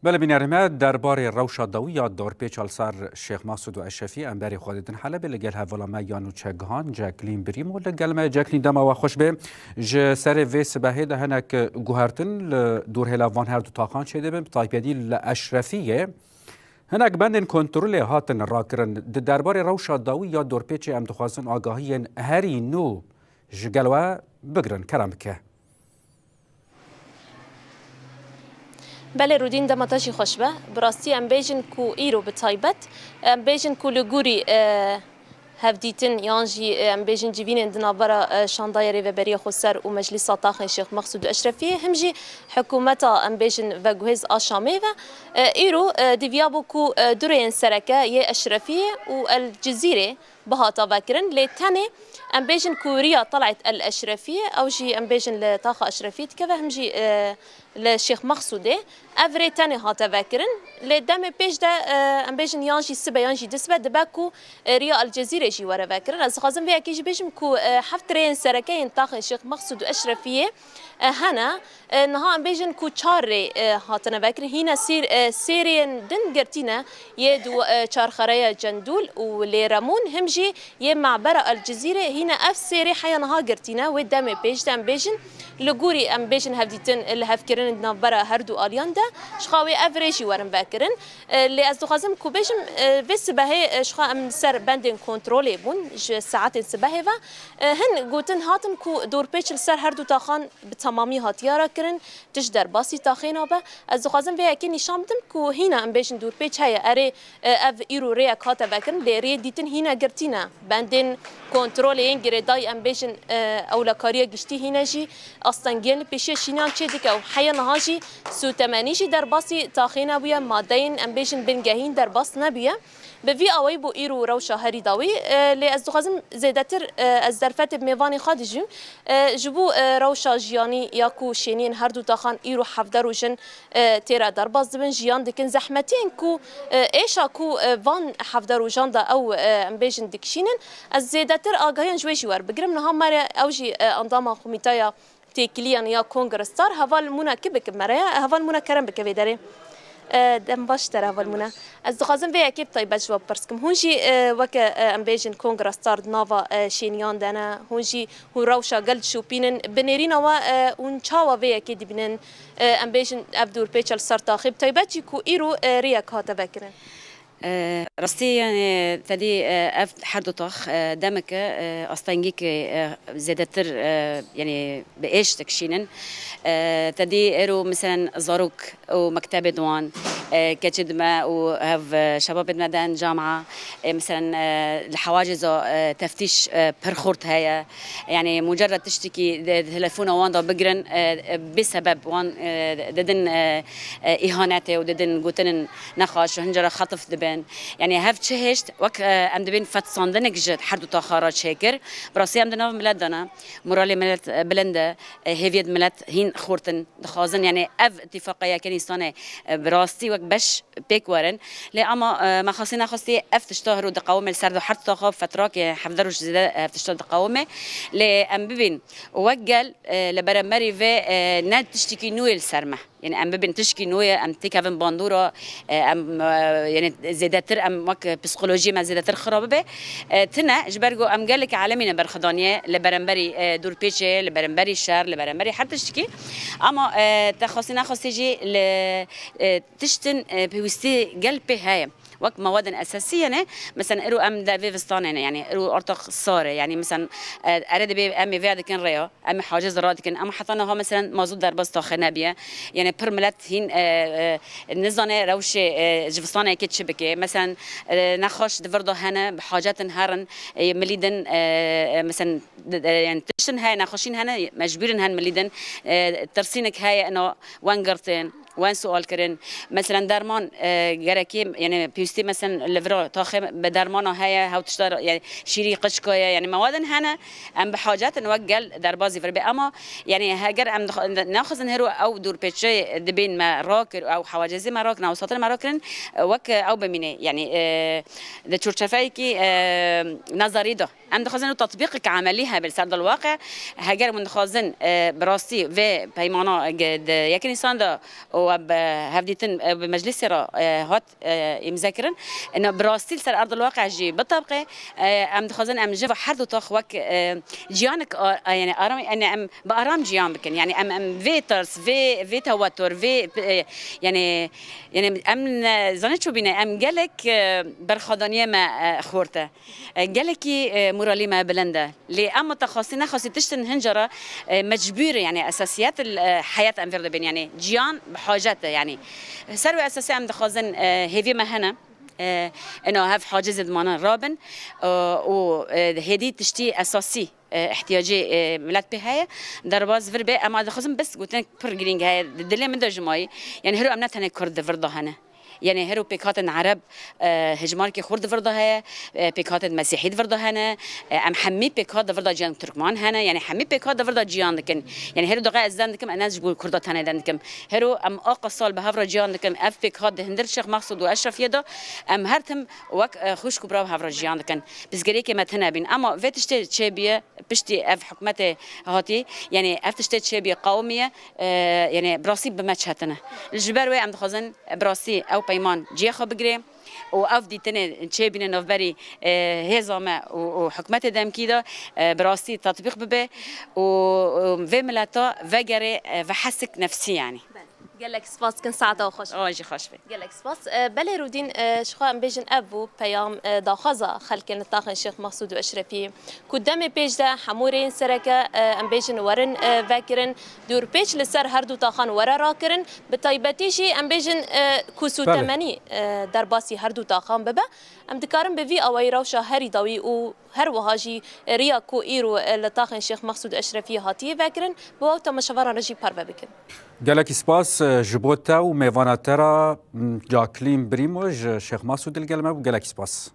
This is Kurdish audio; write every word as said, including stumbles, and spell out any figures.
Belê bînerê me, derbarê rewşa dawî ya dorpêça li ser Şêx Mexsûd û Eşrefî em berê xwe didin Helebê, li gel hevala me ya nûçegihan Ceklîn Birîm û li gel me Ceklîn, dema we xweş be. Ji serê vê sibehê de hinek guhertin li dorhêla van her du taxan çêdibin, bi taybetî li Eşrefiyê hinek bendên kontrolê hatin rakirin. Di derbarê rewşa dawî ya dorpêçê em dixwazin agahiyên herî nû ji gel we bigirin. Kerem bike. Belê Rûdîn, dema te jî xweş be. Bi rastî em bêjin ku îro bi taybet, em bêjin ku li gorî, e, hevdîtin yan jî, e, em bêjin civînên di navbera, e, Şandayê Rêveberiya Xweser û Meclîsa Taxên Şêx Mexsûd û Eşrefiyê, him jî hikûmeta, em bêjin, veguhêz a Şamê ve, e, îro, e, diviyabû ku, e, du rêyên sereke yê Eşrefiyê û El Cizîrê bihata vekirin, lê tenê em bêjin ku riya Tel'et El Eşrefiyê, ew jî em bêjin li taxa Eşrefiyê dikeve, him jî, e, li Şêx Mexsûdê. Ev rê tenê hate vekirin, lê demê pêş de, e, em bêjin yan jî sibe yan jî disibe dibe ku, e, riya El Cezîrê jî were vekirin. Ez dixwazim vê yekê jî bêjim ku, e, heft rêyên sereke yên taxên Şêx Mexsûd û Eşrefiyê, e, hene. E, niha em bêjin ku çar rê, e, hatine vekirin. Hîne sîr, e, sê rêyên din girtî ne, yê du, e, Çarxereya Cendûl û Lê Remûn, him jî yê Mabera El Cizîrê. Hîne ev sê rê heya niha girtî ne, wê demê pêş de em bêjin. Li gorî em bêjin hevdîtin li hevkirinên di navbera her du aliyan de, ji xwe wê ev rê jî werin vekirin. E, lê ez dixwazim ku bêjim, e, vê sibehê, e, ji xwe em li ser bendên kontrolê bûn, ji saetên sibehê ve. E, hin gotin hatin ku dorpêç li ser her du taxan bi temamî hatiye rakirin, tişt derbasî taxê nabe. Ez dixwazim vê yekê nîşan bidim ku hîna em bêjin dorpêç heye, erê, e, ev îro rêyek hate vekirin, lê rê dîtin hîne girtî ne. Bendên kontrolê yên girêdayî, em bêjin, e, ewlekariya giştî hîne jî astengiyên li pêşiya şînan çêdike û heya niha jî sûtemenî jî derbasî taxê nebûye, madeyên, em bêjin, bingehîn derbas nebûye. Bi vî awayî bû îro rewşa herî dawî, e, lê ez dixwazim zêdetir, e, ez derfetê bi mêvanê xwe dijîm. E, ji bo, e, rewşa jiyanî ya ku şêniyên her du taxan îro hevde roj in, e, tê re derbas dibin, jiyan dikin, zehmetiyên ku, e, êşa ku, e, van hevde rojan de ew, e, em bêjin dikişînin, ez zêdetir agahiyan ji wê jî werbigirim. Niha me re ew jî, e, endama komîteya têkiliyan ya Kongre Star, Heval Mûna Kibik me re ye. Heval Mûna, kerem bike vê derê. E, dem baş te re, Heval Mûna. Ez dixwazim vê yekê bi taybet ji we bipirs kim. Hûn jî, e, weke, e, em bêjin Kongre Star di nava, e, şêniyan de ne. Hûn jî hûn rewşa gel dişopînin. Bi nêrîna we, e, hûn çawa vê yekê dibînin? E, em bêjin ev dorpêça li ser taxê, bi taybet jî ku îro, e, rêyek hate vekirin. E, rastî, yani, tedî, e, ev her du tax, e, demeke, e, astengî ke, e, zêdetir, e, yani, bi êş dikişînin. E, tedî êro, meselen, zarok û mektebê diwan, e, keçê dime û hev, e, şebabê dime den camia, e, meselen, e, li hewacê za, e, teftîş, e, pir xurt heye. Yani, mucerred tiştekî de, telefona wan da bigirin, e, e, bê sebeb wan, e, didin, e, e, îhanetê û didin gotinên nexweş û hincare xetif dibin. Yani, hev çi hêşt, wek, e, em dibên fetsandinek ji her du taxa re çêkir. Bi rastî em di nav milet de ne. Moralê milet, e, bilind e, e, hêviyet milet hîn xurt in. Dixwazin, yani, ev îtîfaqa yekê Nîsanê, e, bi rastî wek beş pêk werin. Lê ama, e, me xwestî nexwestî ev tişta hiro diqewime li ser de her taxa fetrakê hevde roj zêde ev tişta diqewime. Lê em bibîn wek gel, e, li beramberî vê, e, ne tiştekî nû yê li ser me. Yani em bibin tişkî nû ye, em têkevin bandora, e, em, e, yani zêdetir em wek psikolojiyê me zêdetir xira bibe. E, tine, ji ber ku em gelek elemî ne berxwedaniye li beramberî, e, dorpêçê, li beramberî şer, li beramberî her tiştekî. Ama, e, te xwestî nexwestî jî li, e, tiştin, e, pêwîstî gel pê heye. Wek mewadên esasî, yani, mesela, îro em di vê vistanê ne, yani, îro ortax sar e, yani, mesela, e, ere dibê em ê vêya dikin rêya, em ê haciz radikin, ama heta niha, mesela, mazot derbas taxê nebiye, yani, pir milet hîn, e, e, nizane rewşê, e, ji vistanekê çi bike, mesela, e, nexweş di vir de hene, bi hacet in herin, e, milî din, e, e, mesela, d-, d-, yani, tiştin heye, nexweşîn hene, mecbûr in hen milî din, e, tirsînik heye, ino wengirtin. Wen sual kirin. Meselen derman, e, gerekî, yani pêwîstî meselen li vira taxê bi dermana heye, hew tişta, yani şîrî qiçka ye, yani mewadin hene, em bi hacet in wek gel derbazî vir bê. Ama yani heger em dix-, naxwazin hero ew dorpêçê dibên me rakir, ew hewacezê me rakir, ew satin me rakirin, e, wek ew bimîne. Yani, e, di çorçefeyekî, e, nezerî de. Em dixwazin û tetbîqek emelî hebe li ser dilwaqiya. Heger hûn dixwazin, e, bi rastî vê peymana ge-, di yekê Nîsan de û bi hevdîtin, e, bi meclisê re, e, hat, e, îmze kirin. Ina bi rastî li ser erdil waqe jî bitebiqe. E, em dixwazin em ji her du tax wek, e, ciyanek a-, a-, yani aram, yani em bi aram ciyan bikin. Yani em, em vê tirs, vê, vê tewetur, vê, e, yani, yani em, e, zanê çûbîne, em gelek, e, berxwedaniyê me, e, xurt e. E, gelekî, e, moralî me bilind e. Lê em mutaxasî nexasî tiştin hinca re, e, mecbûr e, yani esasiyet, e, heyat em vêr dibên, yani ciyan bi hacet e, yani. Ser wê esasî em dixwazin, e, hêvî me hene, e, ino hev hacizê dimanin rabin, e, û, e, hêdî tiştî esasî, e, ihtiyacê, e, milet pê heye, derbas vir bê, em dixwazin bes gotin pir girîng heye, di dilê min de ji mayî, yani hero em ne tenê Kurd di vir de hene. Yani hero pêkhatin Ereb, e, hejmarkê xurt di vir de heye, e, pêkhatin Mesîhî di vir de hene, e, em hemî pêkhat di vir de ciyan Tirkman hene, yani hemî pêkhat di vir de ciyan dikin. Yani hero daxê ez den dikim, ez ne ji bo Kurda tenê den dikim. Hero em aqa sal bi hev re ciyan dikin, ev pêkhat di hundir Şêx Mexsûd û Eşrefiyê de, em her tim wek, e, xwişk û bira bi hev re ciyan dikin. Pirsgirêkê me tune bîn. Ema vê tiştê çêbiye, piştî ev hikûmetê hatî, yani ev tiştê çêbiye qewimiye, e, yani bi rastî bi me çetin e. Ji ber wê em dixwazin bi rastî ew peyman cihê xwe bigire û ev dîtinê çêbîne navberî, e, hêza me û, û hikûmetê demkî de, e, bi rastî tetbîq bibe û, û vê mileta vegerê, e, ve hesik nefsî yani. Gelek spas dikin, saeta we xweş. Ew jî xweş be. Gelek spas. E, belê Rûdîn, e, ji xwe em bêjin ev bû peyam, e, daxwaza xelkên li taxên Şêx Mexsûd û Eşrefiyê, ku demê pêş de hemû rêyên sereke, e, em bêjin werin, e, vekirin, dûrpêç li ser her du taxan were rakirin, bi taybetî jî em bêjin, e, ku Belê. sûtemenî, e, derbasî her du taxan bibe. Em dikarin bi vî awayî rewşa herî dawî û her wiha jî riya ku îro, e, li taxên Şêx Mexsûd Eşrefiyê hatiye vekirin, bi we û temaşevanan re jî parve bikin. Gelekî spas, e, ji bo te û mêvana te re, m, Jacqueline Brîmo ji Şêx Mexsûdê li gel me bû. Gelekî spas.